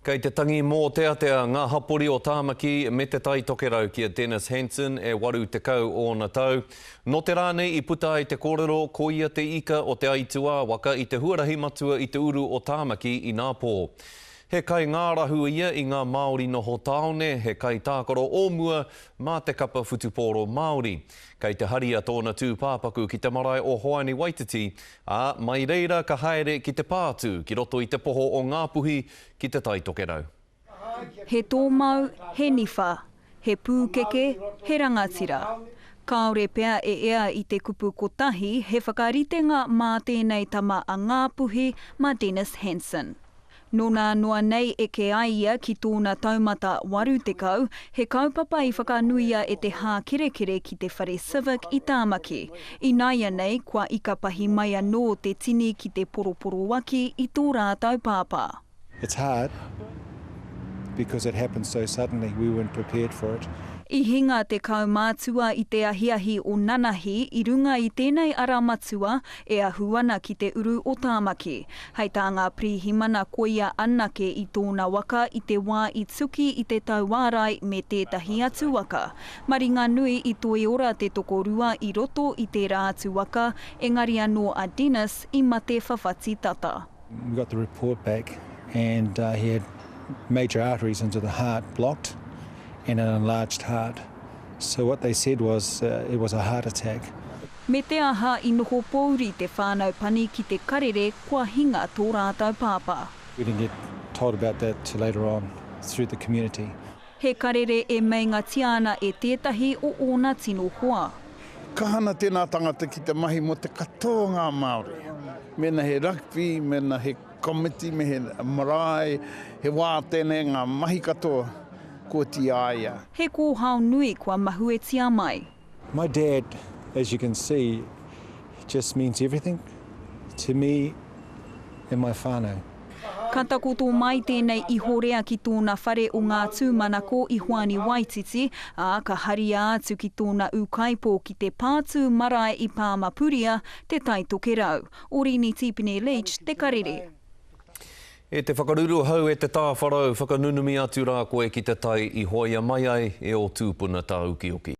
Kei te tangi mōteatea ngā hapori o Tāmaki me Te Tai Tokerau ki a Dennis Hansen e 80 ōna tau. Nō te rā nei i puta ai te kōrero ko ia te ika o te aituā waka i te huarahi matua i te uru o Tāmaki inapō. He kaingārahu ia i ngā Māori noho tāone, he kaitākaro o mua mā te kapa whutupōro Māori. Kei te haria tōna tūpāpaku ki te marae o Hoani Waititi, Ā, mai reira ka haere ki te pātū ki roto i te poho o Ngāpuhi ki Te Tai Tokerau. He tōmau, he niwha, he pūkeke, he rangatira. Kāore pea e ea i te kupu kotahi he whakaritenga mā tēnei tama a Ngāpuhi mā Dennis Hansen. Nōnā noa nei eke ai ia ki tōna taumata 80, he kaupapa i whakanuia e te hākerekere ki te Whare Civic i Tāmaki. Ināianei, kua ikapahi mai anō te tini ki te poroporoaki i tō rātou pāpā. It's hard because it happened so suddenly, we weren't prepared for it. I hinga te kaumātua i te ahiahi o nanahi i runga i tēnei ara matua e ahu ana ki te uru o Tāmaki. Hei tā ngā pirihimana koia anake i tōna waka i te wā i tuki i te tauārai me tētahi atu waka. Maringanui i toiora te tokorua i roto i tērā atu waka, engari anō a Dennis i mate whawhati tata. We got the report back and he had major arteries into the heart blocked and an enlarged heart. So what they said was it was a heart attack. Me te aha i noho pōuri te whānau pani ki te karere kua hinga tō rātou pāpā. We didn't get told about that till later on through the community. He karere e meingatia ana e tētahi o ōna tino hoa. Kaha ana tēnā tangata ki te mahi mō te katoa o ngā Māori. Mēnā he rugby, mēnā he komiti, me he marae, he wā tēnei ngā mahi katoa kua oti i a ia. He kōhao nui kua mahuetia mai. My dad, as you can see, just means everything to me and my whānau. Ka takoto mai tēnei ihorea ki tōna whare o Ngā Tūmanako i Hoani Waititi, ā, ka haria atu ki tōna ūkaipō ki te Pātū Marae i Pāmapuria, Te Tai Tokerau. Orini Tīpene Leach te karere. E te whakaruruhau, e te tāwharau, whakanunumi atu rā koe ki te tai i hoea mai ai e ō tūpuna tāukiuki.